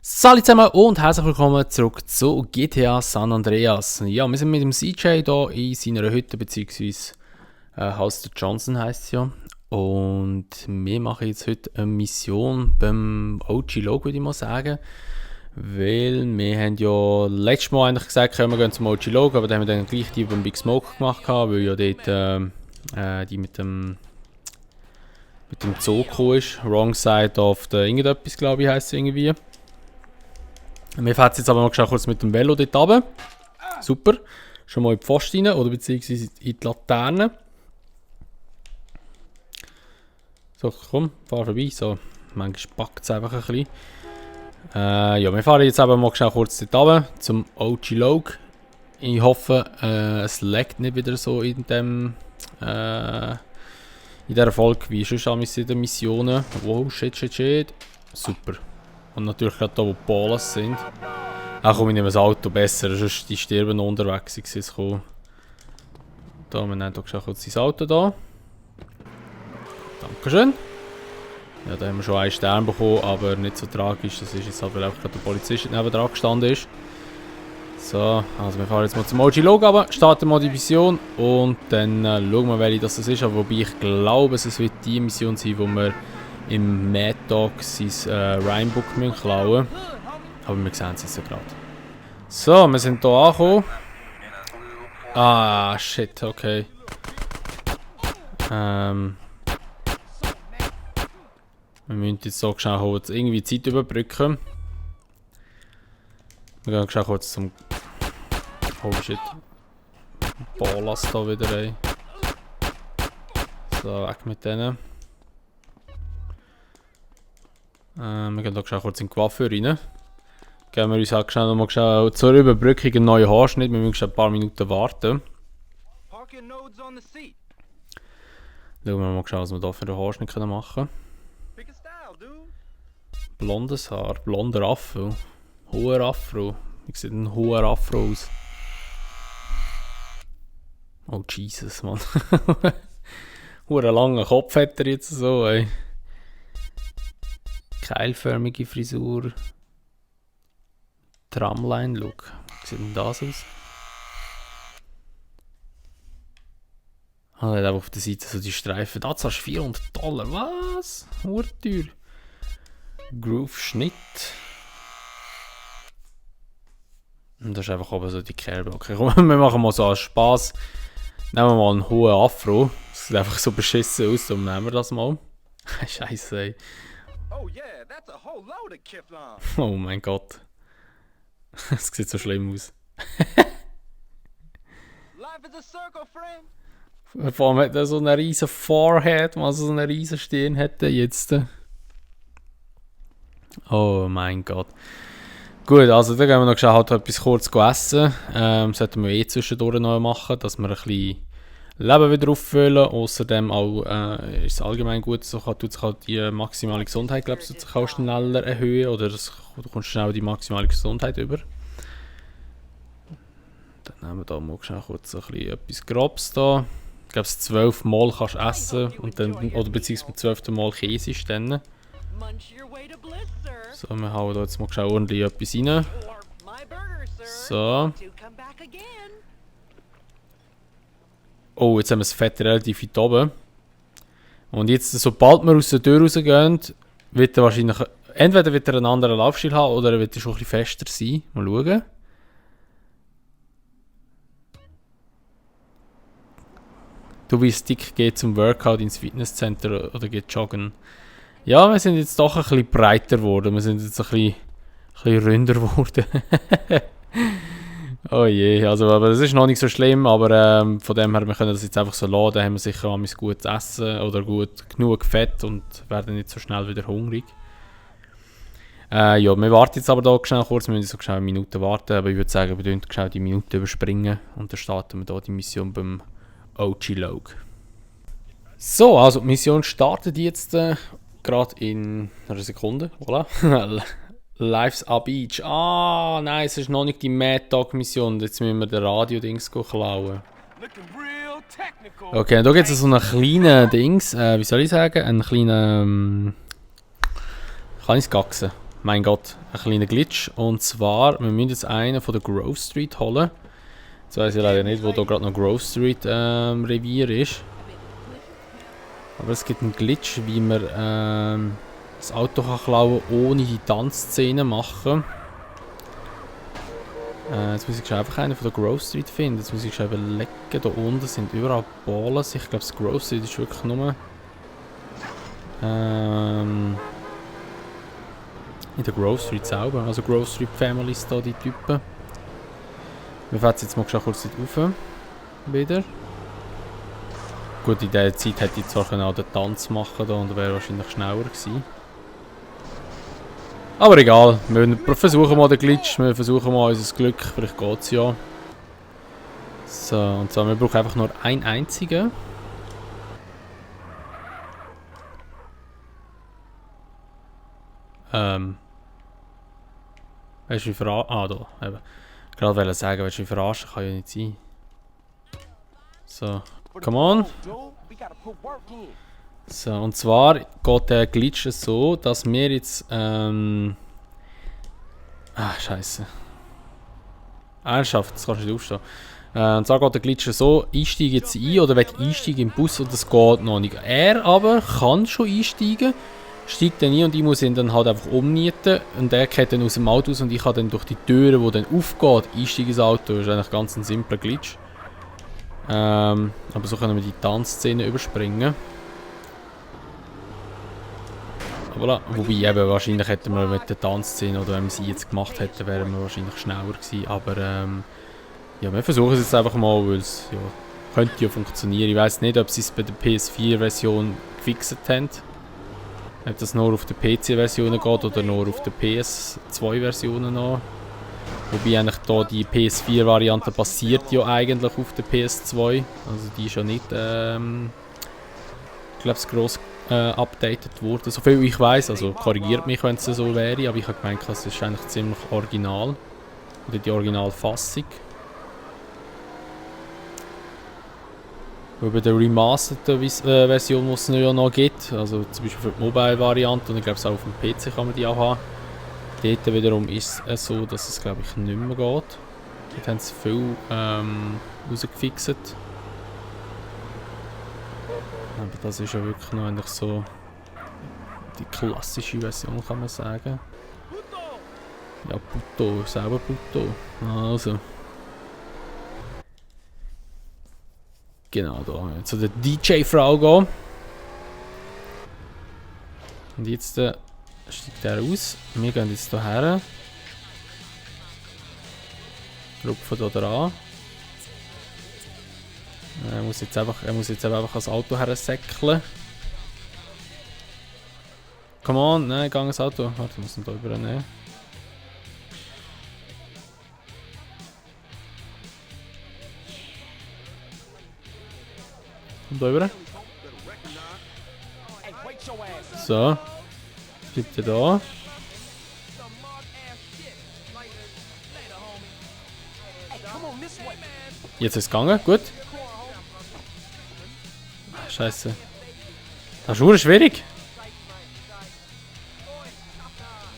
Salut zusammen und herzlich willkommen zurück zu GTA San Andreas. Ja, wir sind mit dem CJ hier in seiner Hütte, beziehungsweise Haus der Johnson heisst es ja. Und wir machen jetzt heute eine Mission beim OG Log, würde ich mal sagen. Weil wir haben ja letztes Mal eigentlich gesagt, wir gehen zum OG Log, aber dann haben wir dann gleich die beim Big Smoke gemacht, weil ja dort die mit dem Zoo gekommen ist. Wrong Side of the irgendetwas, glaube ich, heisst es irgendwie. Wir fahren jetzt aber noch kurz mit dem Velo dort runter. Super. Schon mal in die Pfosten rein, oder beziehungsweise in die Laterne. So, komm, fahr vorbei. So, manchmal packt es einfach ein bisschen. Ja, wir fahren jetzt aber mal kurz dort runter zum OG Log. Ich hoffe, es laggt nicht wieder so in dieser Folge wie sonst in den Missionen. Wow, shit. Super. Und natürlich gerade da, wo die Bolas sind. Ach komm, ich nehme das Auto besser, sonst die sterben unterwegs. Da, wir nehmen doch kurz das Auto da. Dankeschön. Ja, da haben wir schon einen Stern bekommen, aber nicht so tragisch. Das ist jetzt halt, weil einfach gerade der Polizist neben dran gestanden ist. So, also wir fahren jetzt mal zum OG Log runter, starten mal die Mission und dann schauen wir, welche das ist. Aber wobei ich glaube, es wird die Mission sein, wo wir im Mad Dog sein Rhymebook klauen müssen. Aber wir sehen es jetzt gerade. So, wir sind hier angekommen. Ah, shit, okay. Wir müssen jetzt so schnell kurz irgendwie Zeit überbrücken. Wir gehen schnell kurz zum... Oh shit. Bolas da wieder rein. So, weg mit denen. Wir gehen hier kurz in die Coiffeur rein. Gehen wir uns halt schnell noch mal zur Überbrückung einen neuen Haarschnitt. Wir müssen ein paar Minuten warten. Schauen wir mal, was wir hier für einen Haarschnitt machen können. Blondes Haar, blonder Afro. Hoher Afro. Wie sieht ein hoher Afro aus? Oh Jesus, Mann. Hoher langer Kopf hat er jetzt so, ey. Keilförmige Frisur. Tramline-Look. Wie sieht denn das aus? Ah, er hat einfach auf der Seite so die Streifen. Da zahlst du $400. Was? Urteuer. Groove-Schnitt. Und das ist einfach oben so die Kerbe. Okay, komm, wir machen mal so als Spaß. Nehmen wir mal einen hohen Afro. Das sieht einfach so beschissen aus, darum nehmen wir das mal. Scheiße, ey. Oh mein Gott. Das sieht so schlimm aus. Vor allem hat er so eine riesen Forehead, man so eine riesen Stirn hätte jetzt. Oh mein Gott. Gut, also dann gehen wir noch halt etwas kurz essen. Sollten wir zwischendurch noch machen, dass wir ein bisschen Leben wieder auffüllen. Außerdem auch, ist es allgemein gut, so tut sich halt die maximale Gesundheit, glaubst du, sich auch schneller erhöhen oder du kommst schnell die maximale Gesundheit über. Dann nehmen wir da mal schnell kurz ein bisschen etwas Grobs da. Ich glaube, 12 Mal kannst du essen und dann, oder beziehungsweise beim 12. Mal Käse ist dann. So, wir hauen da jetzt mal schnell ordentlich etwas rein. So. Oh, jetzt haben wir das Fett relativ weit oben. Und jetzt, sobald wir aus der Tür rausgehen, wird er wahrscheinlich... Entweder wird er einen anderen Laufstil haben oder er wird schon ein bisschen fester sein. Mal schauen. Du willst dick gehen zum Workout ins Fitnesscenter oder geht joggen. Ja, wir sind jetzt doch ein bisschen breiter geworden. Wir sind jetzt ein bisschen ründer geworden. Oh je, also, aber das ist noch nicht so schlimm, aber von dem her, wir können das jetzt einfach so lassen, dann haben wir sicher ein gutes Essen oder genug Fett und werden nicht so schnell wieder hungrig. Ja, wir warten jetzt aber da schnell kurz, wir müssen so schnell eine Minute warten, aber ich würde sagen, wir dürfen schnell die Minute überspringen und dann starten wir da die Mission beim OG Log. So, also die Mission startet jetzt gerade in einer Sekunde, voilà. Life's a Beach. Ah, nein, es ist noch nicht die Mad Dog Mission. Jetzt müssen wir den Radio-Dings klauen. Okay, da gibt es so einen kleinen Dings, wie soll ich sagen? Einen kleinen... kann ich es gaxen? Mein Gott, ein kleiner Glitch. Und zwar, wir müssen jetzt einen von der Grove Street holen. Jetzt weiss ich leider nicht, wo da gerade noch Grove Street Revier ist. Aber es gibt einen Glitch, wie man das Auto kann klauen ohne die Tanzszene machen. Jetzt muss ich einfach einen von der Grove Street finden. Jetzt muss ich schon überlegen, da unten sind überall Balls. Ich glaube, das Grove Street ist wirklich nur... in der Grove Street selber. Also Grove Street Families da, die Typen. Wir fahren jetzt mal schon kurz rauf. Wieder. Gut, in dieser Zeit hätte ich zwar auch den Tanz machen da und wäre wahrscheinlich schneller gewesen. Aber egal, wir versuchen mal den Glitch, wir versuchen mal unser Glück, vielleicht geht es ja. So, und zwar, wir brauchen einfach nur einen einzigen. Weißt du wie verarschen? Ah, da, eben. Gerade wollte sagen, weißt du wie verarschen, kann ja nicht sein. So, come on. So, und zwar geht der Glitch so, dass wir jetzt, scheiße. Ernsthaft, das kannst du nicht aufstehen. Und zwar geht der Glitch so, einsteige jetzt ein oder will einsteigen im Bus und das geht noch nicht. Er aber kann schon einsteigen, steigt dann ein und ich muss ihn dann halt einfach umnieten und er geht dann aus dem Auto aus und ich kann dann durch die Türe, die dann aufgeht, einsteigen ins Auto. Das ist eigentlich ganz ein simpler Glitch. Aber so können wir die Tanzszene überspringen. Voilà. Wobei eben, wahrscheinlich hätten wir mit der Tanzszene oder wenn wir sie jetzt gemacht hätten, wären wir wahrscheinlich schneller gewesen. Aber ja, wir versuchen es jetzt einfach mal, weil es ja, könnte ja funktionieren. Ich weiß nicht, ob sie es bei der PS4-Version gefixt haben. Ob das nur auf der PC-Version geht oder nur auf der PS2-Version noch. Wobei eigentlich da die PS4-Variante basiert ja eigentlich auf der PS2. Also die ist ja nicht, ich glaube, gross updated worden. Soviel ich weiß, also korrigiert mich, wenn es so wäre, aber ich habe gemeint, das ist eigentlich ziemlich original. Oder die Originalfassung. Über der remasterten Version, die es ja noch gibt, also zum Beispiel für die Mobile-Variante und ich glaube auch auf dem PC kann man die auch haben. Dort wiederum ist es so, dass es glaube ich nicht mehr geht. Dort haben sie viel rausgefixt. Aber das ist ja wirklich noch eigentlich so die klassische Version, kann man sagen. Ja, Puto, selber Puto. Also. Genau, da zu der DJ-Frau gehen. Und jetzt steigt er aus. Wir gehen jetzt hierher. Rupfen hier dran. Er muss jetzt einfach ans Auto hersäckeln. Come on, nein, geh ins Auto. Warte, ich muss ihn hier übernehmen. Kommt rüber. So. Bleibt er da. Jetzt ist es gegangen, gut. Scheiße. Das ist nur schwierig.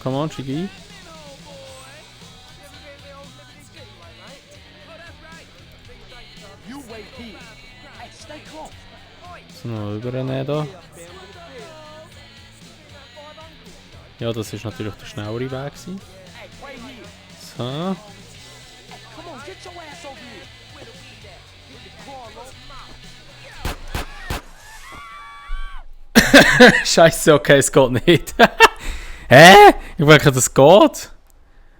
Come on, steig ein. So, noch übernehmen da. Ja, das ist natürlich der schnellere Weg. So. Scheiße, okay, es geht nicht. Hä? Ich denke, das geht.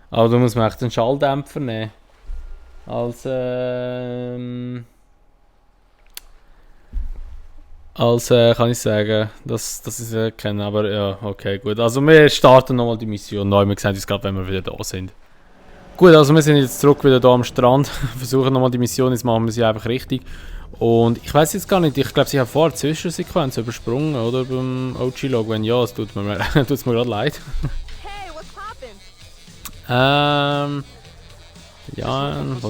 Aber da muss man echt einen Schalldämpfer nehmen. Als kann ich sagen, das ist erkennen, aber ja, okay, gut. Also wir starten nochmal die Mission neu, wir sehen uns gerade, wenn wir wieder da sind. Gut, also wir sind jetzt zurück wieder da am Strand, versuchen nochmal die Mission, jetzt machen wir sie einfach richtig. Und ich weiß jetzt gar nicht, ich glaube, sie haben vorher die Zwischensequenz übersprungen, oder? Beim OG-Log, wenn ja, es tut mir gerade leid. Hey, what's poppin'? Ja, ein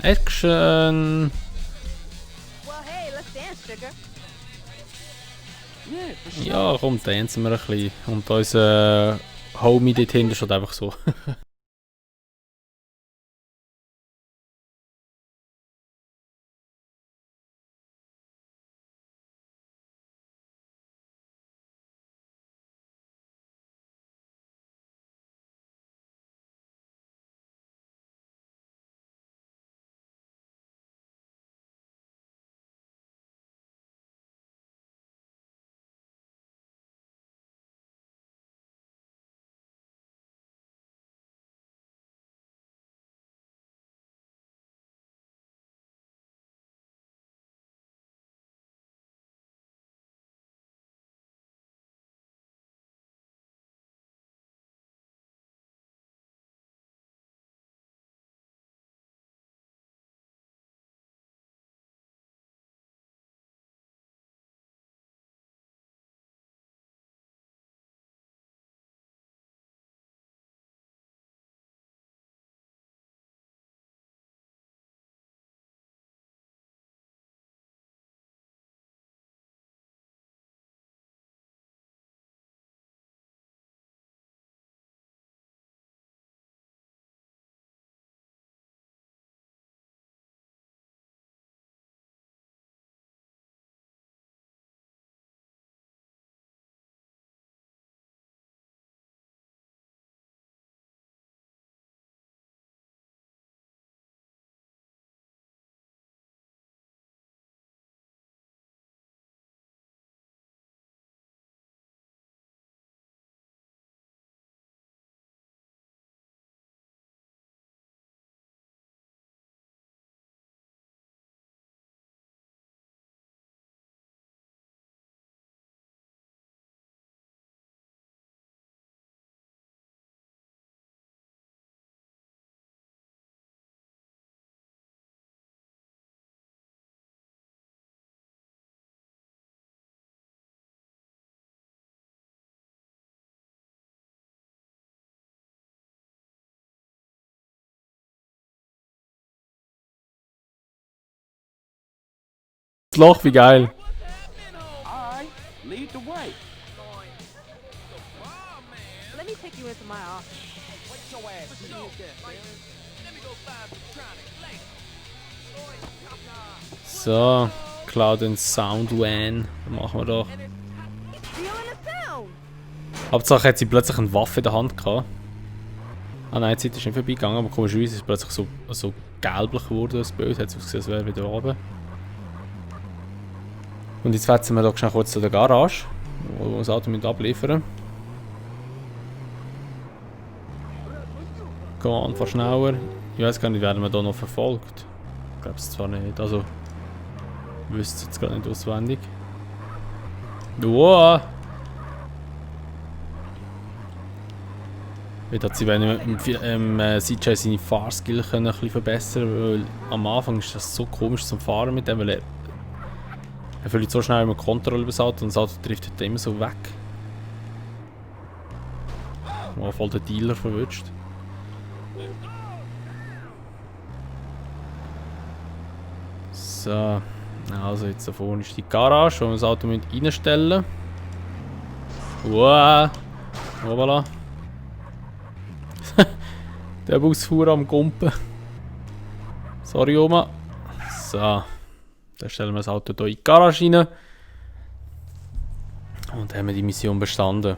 Action. Well, hey, let's dance, sugar. Ja, komm, tanzen wir ein bisschen. Und unser Homie dort hinten steht einfach so. Das Loch, wie geil. Alright, lead the way. Let me take you into my office. So, Cloud and Sound Van. Was machen wir doch. Feeling the sound. Hauptsache hat sie plötzlich eine Waffe in der Hand gehabt. Ah nein, die Zeit ist nicht vorbeigegangen, aber komischerweise ist es plötzlich so gelblich geworden, das Bild. Hat es ausgesehen, als wäre wieder oben. Und jetzt fetzen wir doch schnell kurz zu der Garage, wo wir das Auto mit abliefern. Komm on, fahr schneller. Ich weiß gar nicht, werden wir hier noch verfolgt? Ich glaube es zwar nicht, also... Ich wüsste es jetzt gar nicht auswendig. Wow! Ich hätte sie im CJ seine Fahrskill ein bisschen verbessern, weil am Anfang ist das so komisch zum Fahren mit dem, weil er verliert so schnell immer Kontrolle über das Auto und das Auto driftet immer so weg. Mal voll den Dealer verwünscht. So, also jetzt da vorne ist die Garage, wo wir das Auto reinstellen müssen. Wow! Voilà. Der Busfahrer am Gumpen. Sorry, Oma. So. Dann stellen wir das Auto hier in die Garage rein. Und dann haben wir die Mission bestanden.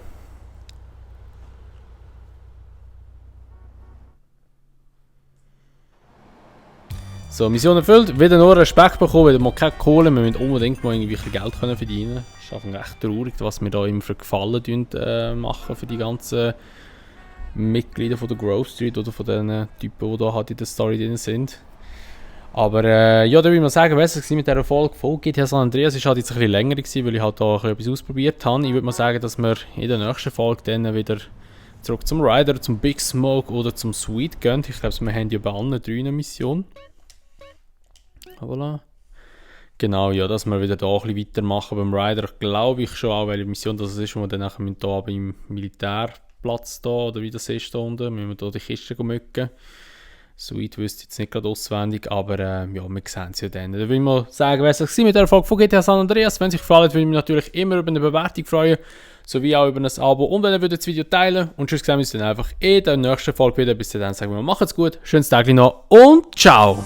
So, Mission erfüllt. Wieder nur Respekt bekommen, wieder mal keine Kohle. Wir müssen unbedingt mal irgendwie Geld verdienen. Das ist einfach echt traurig, was wir da immer für Gefallen machen für die ganzen Mitglieder von der Grove Street oder von den Typen, die da halt in der Story drin sind. Aber ja, da würde ich mal sagen, besser war mit dieser Folge von GTA San Andreas. Es war halt jetzt ein bisschen länger gewesen, weil ich halt da etwas ausprobiert habe. Ich würde mal sagen, dass wir in der nächsten Folge dann wieder zurück zum Ryder, zum Big Smoke oder zum Sweet gehen. Ich glaube, wir haben ja bei allen 3 Missionen. Voilà. Genau, ja, dass wir wieder da ein bisschen weitermachen beim Ryder, glaube ich schon auch, welche Mission das ist, wo wir dann nachher hier beim Militärplatz da, oder wie das ist da unten, müssen wir hier die Kiste mücken. Sweet wüsste ich jetzt nicht gerade auswendig, aber ja, wir sehen es ja dann. Dann würde ich mal sagen, was es war mit der Folge von GTA San Andreas. Wenn es euch gefallen hat, würde ich mich natürlich immer über eine Bewertung freuen. sowie auch über ein Abo und wenn ihr das Video teilen und sonst sehen wir uns dann einfach in der nächsten Folge wieder. Bis dann sagen wir, macht's gut, schönes Tag noch und ciao!